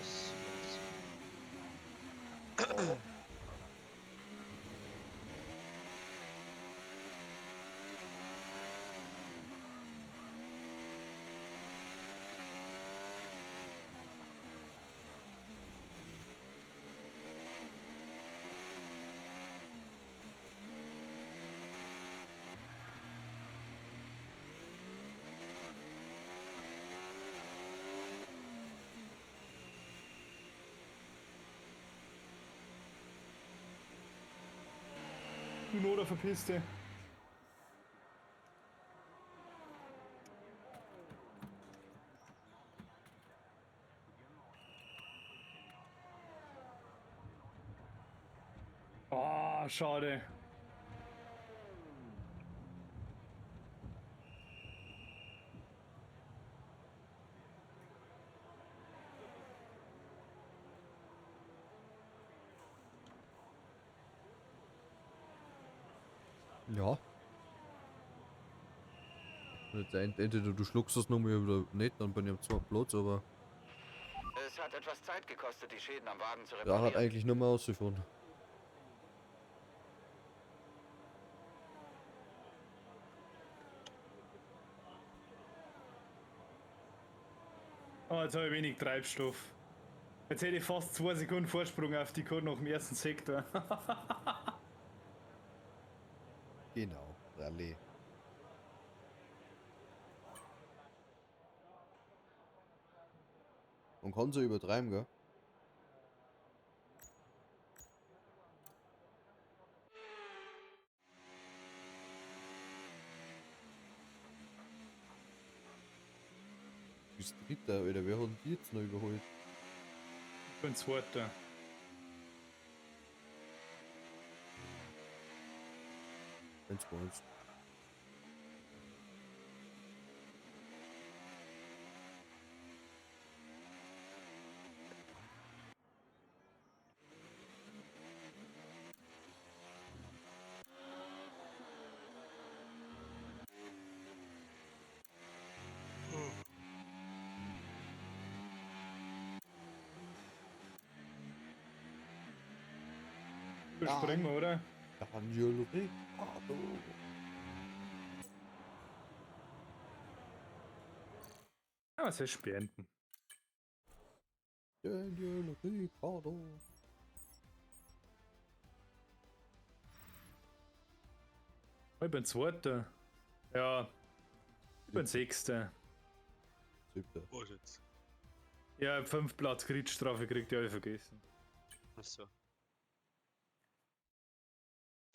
Aus. Sekunden nur auf der Piste. Ah, schade. Ja. Und jetzt entweder du schluckst das nochmal oder nicht, dann bin ich am zweiten Platz, aber Es hat etwas Zeit gekostet, die Schäden am Wagen zu ja, hat reparieren. eigentlich nur mehr ausgefahren. Oh, jetzt habe ich wenig Treibstoff. Jetzt hätte ich fast 2 Sekunden Vorsprung auf die Kurve nach dem ersten Sektor. Genau, Rallye. Man kann so übertreiben, gell? Bist Dritter, Alter. Wer hat denn die jetzt noch überholt? Ich bin Zweiter. Wenn's meinst. Überspringen wir, oder? Daniel Ricciardo. Ja, was heißt beenden? Daniel Ricciardo. Ich bin Zweiter. Ja. Ich bin Sechster. Siebter. Was jetzt? Ja, ich hab 5 Platz Kreditstrafe gekriegt, die habe ich vergessen. Achso.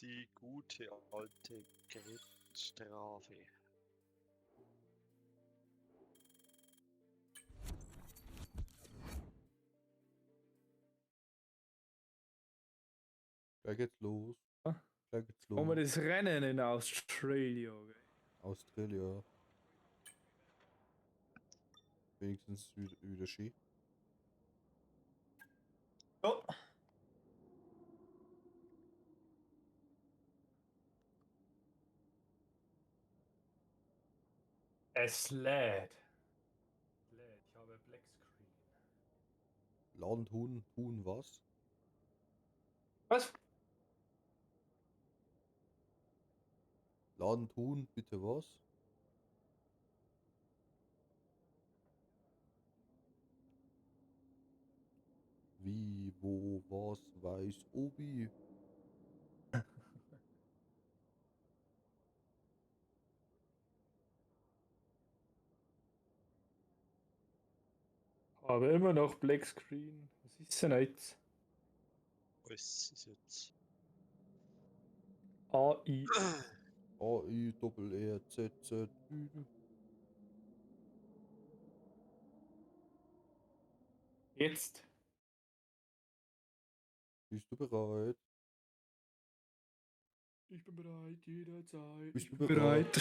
Die gute alte Geldstrafe. Gleich geht's los. Ah. Gleich geht's los. Machen wir das Rennen in Australia. Gell? Australia. Wenigstens wieder Ski. Oh. Es lädt. Lädt. Ich habe Black Screen. Land, Huhn, Huhn, was? Was? Land, Huhn, bitte was? Wie, wo, was, weiß, Obi. Aber immer noch Black Screen. Was ist denn jetzt? Was ist jetzt? A, I. A, I, Doppel R, Z, Z, Ü. Jetzt. Bist du bereit? Ich bin bereit, jederzeit. Bist Ich du bin bereit?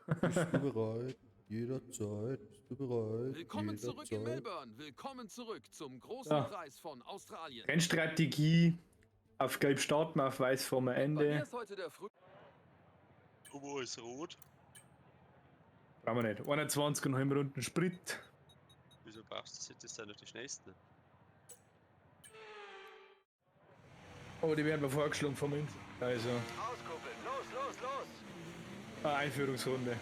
bereit. Bist du bereit? Jederzeit. Bist du bereit? Willkommen zurück in Jederzeit. Melbourne. Willkommen zurück zum großen Ja. Preis von Australien. Rennstrategie. Auf Gelb starten wir, auf Weiß vor dem Bei mir Ende. ist heute der Früh Wo ist rot? Brauchen wir nicht. 21,5 Runden Sprit. Wieso brauchst du das jetzt? Das sind doch die schnellsten. Oh, die werden wir vorgeschlagen vom Insel. Also, Auskuppeln. Los, los, los. eine Einführungsrunde.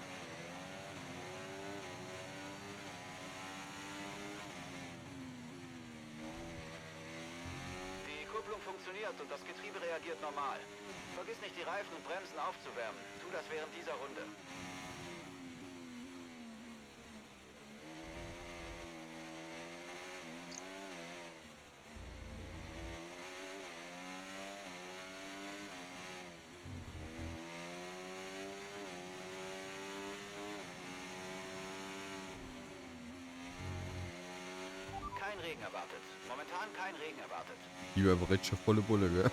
Die Kupplung funktioniert und das Getriebe reagiert normal. Vergiss nicht, die Reifen und Bremsen aufzuwärmen. Tu das während dieser Runde. kein Regen erwartet. Momentan kein Regen erwartet. Ich war einfach jetzt schon volle Bulle, gell?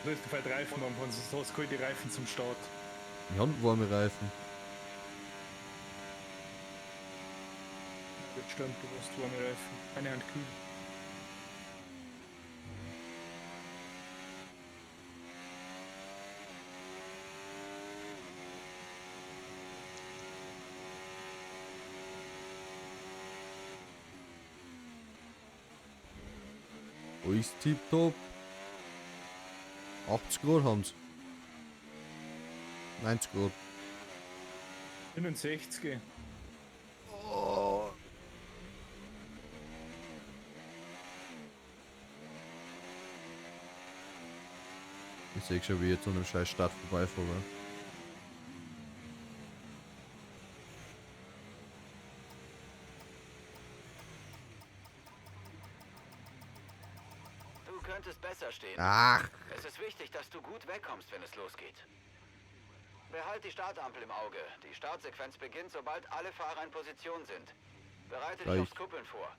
Du hast vielleicht Reifen am Anfang, sonst hast du die Reifen zum Start. Wir haben warme Reifen. Das stimmt, du hast warme Reifen. Eine Hand kühl. Alles tipptopp. 80 Grad haben's. 90 Grad. 65. Oh. Ich seh schon, wie ich jetzt an einem scheiß Start vorbeifahre. Du könntest besser stehen. Ach, Es ist wichtig, dass du gut wegkommst, wenn es losgeht. Behalt die Startampel im Auge. Die Startsequenz beginnt, sobald alle Fahrer in Position sind. Bereite dich Gleich. aufs Kuppeln vor.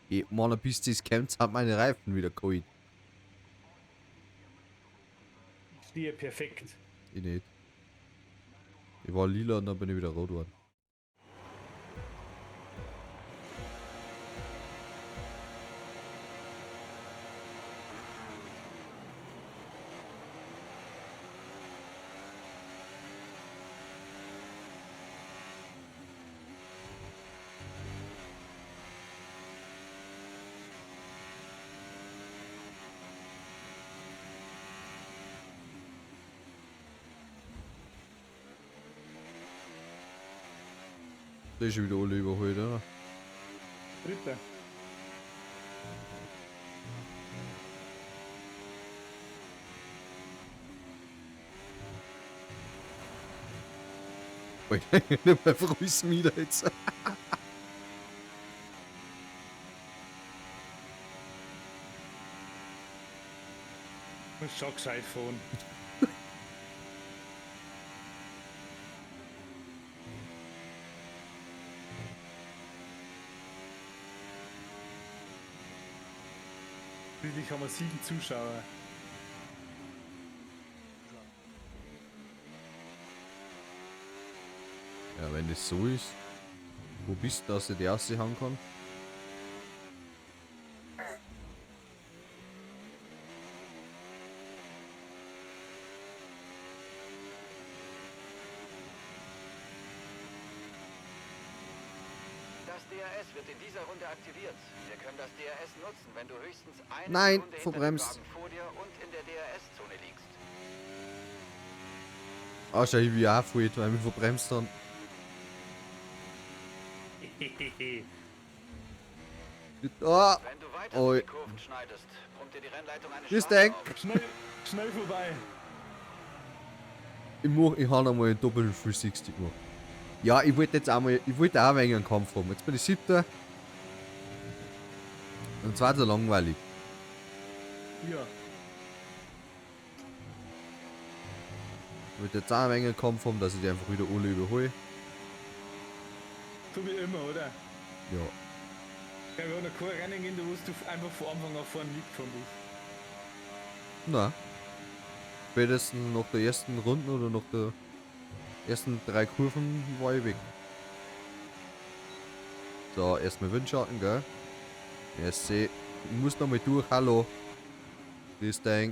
Ich meine, bis das kommt, hat meine Reifen wieder geholt. Ich stehe perfekt. Ich nicht. Ich war lila und dann bin ich wieder rot geworden. Der ist schon wieder alle überholt, oder? Dritter. Alter, ich nehm einfach alles mit jetzt. Muss schon gescheit fahren. Schließlich haben wir 7 Zuschauer. Ja, wenn das so ist, wo bist du, dass ich die raushauen kann? Das DRS wird in dieser Runde aktiviert. Wir können das DRS nutzen, wenn du höchstens eine Nein, Sekunde hinter dem verbremst. Wagen vor dir und in der DRS-Zone liegst. Ah, schau, ich bin auch voll, weil ich mich verbremst haben. Ah, Wenn du weiter Oi. durch die Kurven schneidest, brummt dir die Rennleitung eine Grüß Strafe dich. auf. Schnell, schnell vorbei. Ich habe einmal einen doppelten 360 gemacht. Ja, ich wollte jetzt einmal, ich wollte auch ein wenig einen Kampf haben. Jetzt bin ich 7. Und zwar so langweilig. Ja. Ich wollte jetzt auch ein wenig einen Kampf haben, dass ich die einfach wieder alle überhole. So wie immer, oder? Ja. Ja, wir haben noch kein Rennen gehen, da wo du einfach von Anfang an vorne mitgefahren bist. Na. Spätestens nach der ersten Runde oder nach der ersten 3 Kurven war ich weg. So, erstmal Windschatten, gell? Merci. Ich muss noch mal durch, hallo. Grüß dich.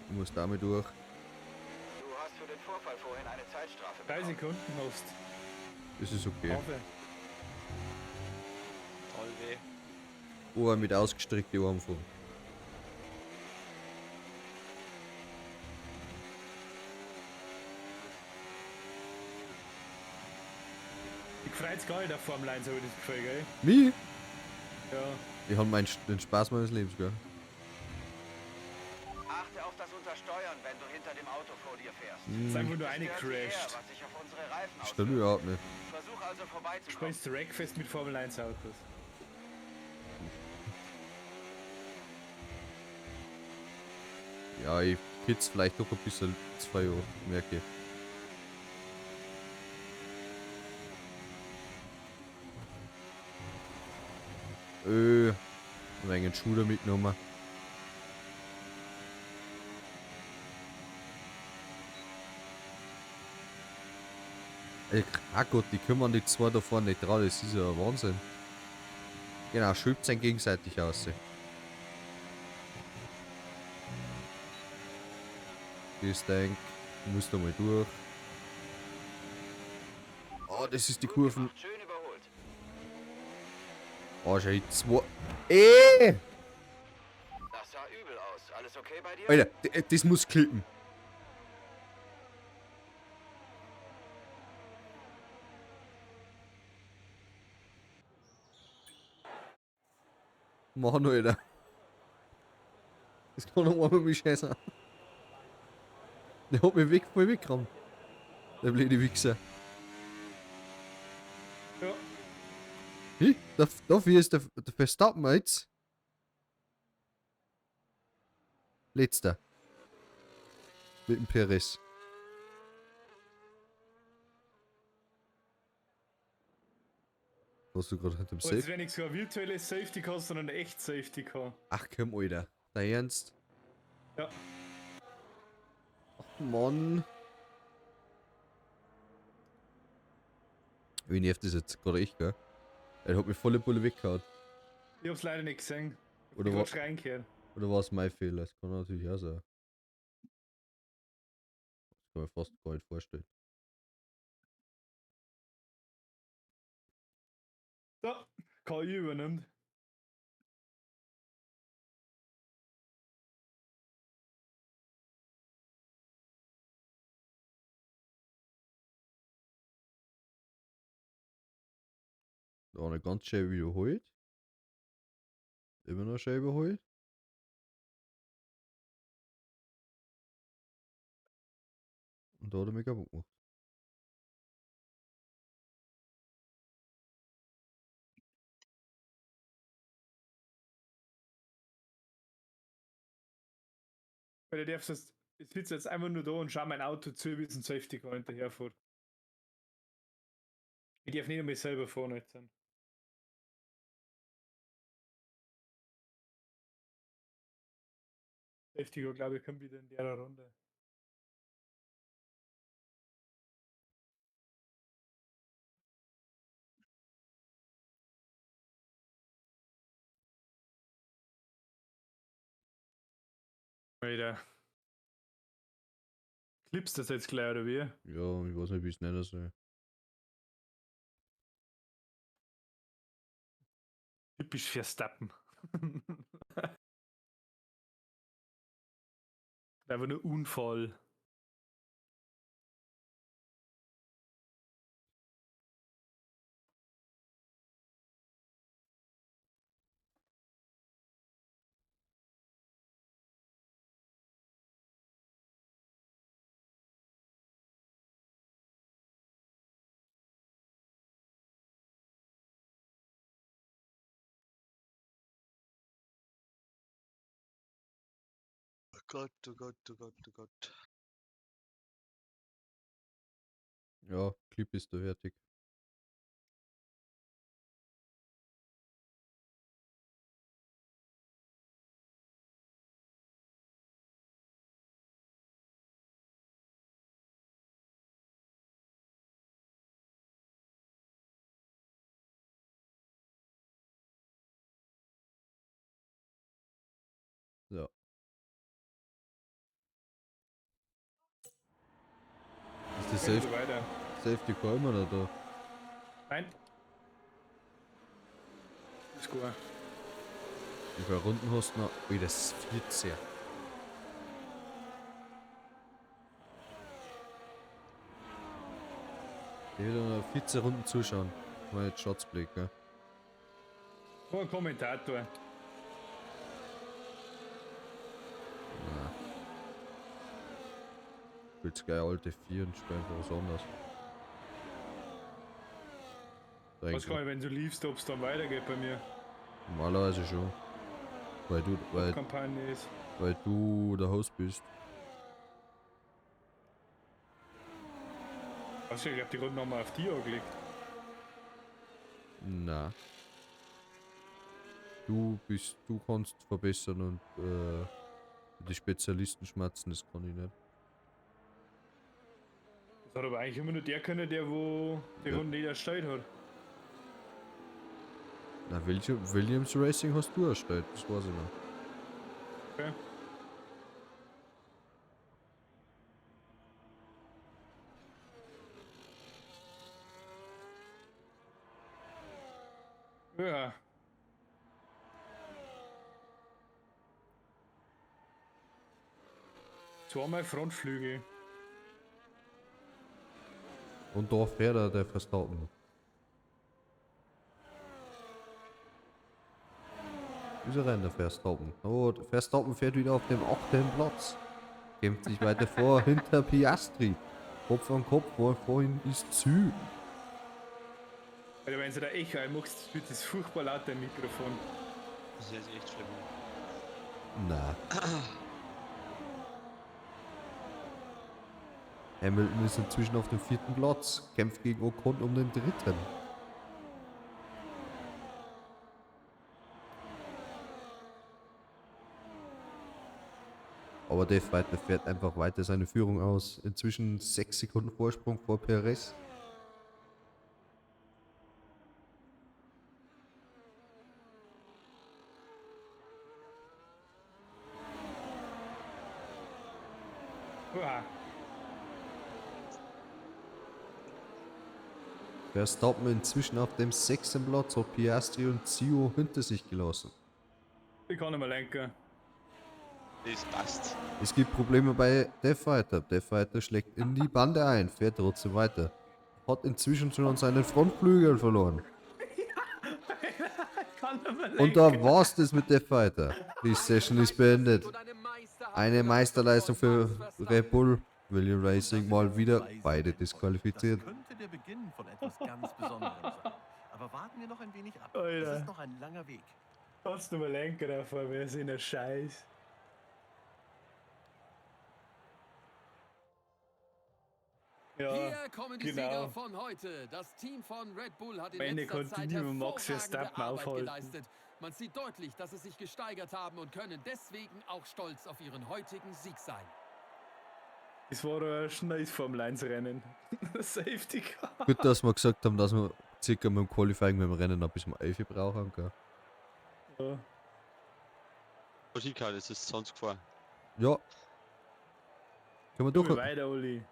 Ich muss da mal durch. Du hast für den Vorfall vorhin eine Zeitstrafe 3 bekommen. Sekunden hast. Das ist okay. Hoffe. Toll weh. Ohr mit ausgestreckten Armen fahren. Ich freut's gar nicht auf Formel 1, habe ich das Gefühl, gell? Mich? Ja. Ich hab den Spaß meines Lebens, gell? Achte auf das Untersteuern, wenn du hinter dem Auto vor dir fährst. Es ist einfach nur Es eine stört dich eher, crasht. was sich auf unsere Reifen Stimmt auswirkt. überhaupt nicht. Versuch also vorbeizukommen. Spielst du Wreckfest mit Formel 1 Autos? Ja, ich Kids vielleicht doch ein bisschen zu früh an, merke ich. Ein wenig Schuhe mitgenommen. Ey, Gott, die kümmern die zwei da vorne nicht dran, das ist ja Wahnsinn. Genau, schiebt sich gegenseitig aus. Das denk, muss da mal durch. Oh, das ist die Kurven. Schön überholt. Oh, schau, ich zwei. Ey! Das sah übel aus. Alles okay bei dir? Alter, das muss klippen. Mann, Alter. Das kann doch einmal mich scheißen. Der hat mich weg, voll weggerammt. Der blöde Wichser. Ja. Hey, dafür ist der Verstappen jetzt. Letzter. Mit dem Perez. Was du gerade mit dem Und es Safe? wäre nicht so ein virtuelles Safety Car, sondern ein echt Safety Car. Ach komm, Alter. Dein Ernst? Ja. Ach Mann. Wie nervt das jetzt gerade echt, gell? Er hat mich volle Bulle weggehauen. Ich hab's leider nicht gesehen. Oder Ich wa hab schreien gehört. oder war es mein Fehler? Das kann natürlich auch sein. Das kann ich mir fast gar nicht vorstellen. So, KI übernimmt. Da eine ganz schön wiederholt. Immer noch schön überholt. Und da hat er mich kaputt gemacht. Weil der darf jetzt, ich sitze jetzt einfach nur da und schau mein Auto zu, wie es ein Safety Car hinterherfährt. Ich darf nicht einmal selber fahren jetzt. Safety Car, glaube ich, kommt wieder in der Runde. Alter. Clippst das jetzt gleich, oder wie? Ja, ich weiß nicht, wie ich es nennen soll. Typisch Verstappen. Einfach nur Unfall. Oh Gott, oh Gott, oh Gott, oh Gott. Ja, Clip ist da fertig. So. Ist das Geht Safe, so weiter. Safety Car immer noch da? Nein. Ist gut. Wie viele Runden hast du noch? Ui, das ist 14. Ich will noch 14 Runden zuschauen. Mal jetzt Schatzblick, gell? Nur ein Kommentator. Nein. Ich will jetzt gleich alte 4 und spiele einfach was anderes. Was kann ich, wenn du liefst, ob es dann weitergeht bei mir? Normalerweise schon. Weil du, weil, Kampagne ist. weil du der Host bist. Weißt du, ich glaube, die Runden haben wir auf die angelegt. Na. Du kannst verbessern und die Spezialisten schmerzen, das kann ich nicht. Das hat aber eigentlich immer nur der können, der wo die Ja. Runde nicht erstellt hat. Na, Williams Racing hast du erstellt, das weiß ich noch. Okay. Ja. Zweimal Frontflügel. Und da fährt er, der Verstappen. Wieso rennt der Verstappen? Oh, Verstappen fährt wieder auf dem 8. Platz. Kämpft sich weiter vor, hinter Piastri. Kopf an Kopf, vorhin ist Zü. Alter, wenn sie da Echo einmachst, wird das furchtbar laut, dein Mikrofon. Das ist jetzt echt schlimm. Na. Hamilton ist inzwischen auf dem 4. Platz, kämpft gegen Ocon um den 3. Aber der Fighter fährt einfach weiter seine Führung aus. Inzwischen 6 Sekunden Vorsprung vor Perez. Uah. Verstappen inzwischen auf dem 6. Platz, hat Piastri und Zio hinter sich gelassen. Ich kann nicht mehr lenken. Das passt. Es gibt Probleme bei Death Fighter. Death Fighter schlägt in die Bande ein, fährt trotzdem weiter. Hat inzwischen schon seinen Frontflügel verloren. Ich kann nicht mehr lenken. Und da war's das mit Death Fighter. Die Session ist beendet. Eine Meisterleistung für Red Bull. William Racing mal wieder beide disqualifiziert. Das könnte der Beginn von etwas ganz Besonderem sein. Aber warten wir noch ein wenig ab. Alter. Es ist noch ein langer Weg. Kannst du mal lenken davor, wir sind ein Scheiß. Ja, Hier kommen die genau. Sieger von heute. Das Team von Red Bull hat in Am Ende letzter konnte Zeit niemand Max hervorragende Verstappen Arbeit aufhalten. geleistet. Man sieht deutlich, dass sie sich gesteigert haben und können deswegen auch stolz auf ihren heutigen Sieg sein. Das war ein schnelles Formel 1 Rennen. Safety Car. Gut, dass wir gesagt haben, dass wir circa mit dem Qualifying, mit dem Rennen noch bis um 11 Uhr brauchen, gell? Ja. Was ich kann, das ist sonst gefahren. Ja. Können wir Komm doch, weiter, Uli.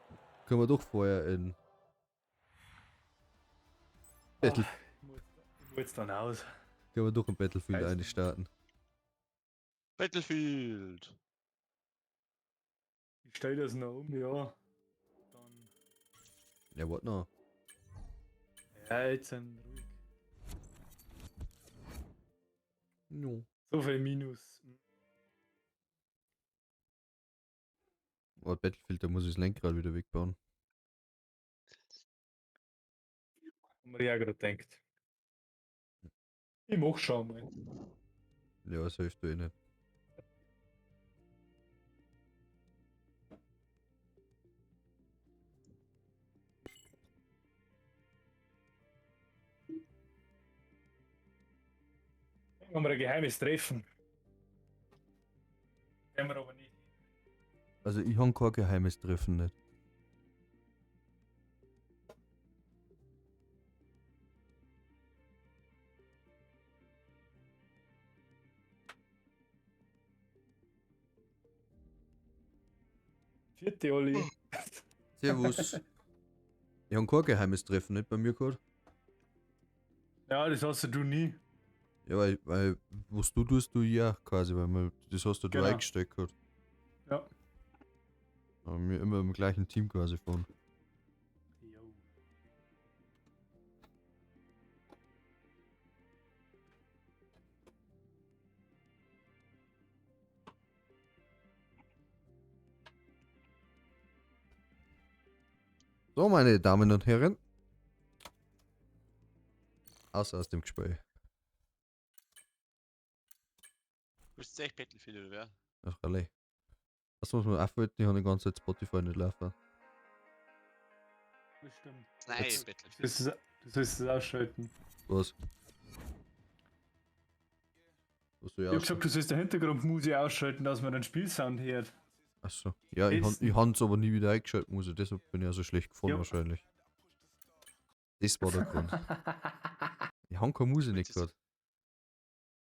können wir doch vorher in Battle, Ich muss jetzt dann aus. können wir doch in Battlefield Heißt- einstarten. Battlefield! Ich stell das noch um, ja. Dann. Ja, warte noch. Ja, jetzt sind ruhig. No. So viel Minus. Oh, Battlefield, da muss ich das Lenkrad wieder wegbauen. Haben wir ja gerade gedacht. Ich mach schon mal. Ja, das hilft dir eh nicht. Haben wir ein geheimes Treffen. Werden wir aber nicht. Also ich habe kein geheimes Treffen nicht. Vierte Olli. Servus. Ich habe kein geheimes Treffen nicht bei mir gehabt. Ja, das hast du nie. Ja, weil was du tust, du ja quasi, weil man, das hast du Genau. eingestellt gehabt. Ja. Aber wir immer im gleichen Team quasi fahren. Jo. So, meine Damen und Herren. Außer aus dem Gespräch. Bist du echt Battlefield oder wer? Ach, alle. Das muss man aufhalten, ich habe die ganze Zeit Spotify nicht laufen. Bestimmt. Nein, Jetzt- Battlefield. Das ist, du sollst es ausschalten. Was? Was soll ich Ich hab ausschalten? gesagt, du sollst den Hintergrundmusik ausschalten, dass man den Spielsound hört. Achso. Ja, ich Ist- han, ich hab's aber nie wieder eingeschaltet, muss ich. Deshalb bin ich ja so schlecht gefahren Ja. wahrscheinlich. Das war der Grund. Ich hab keine Musik nicht Das- gehört.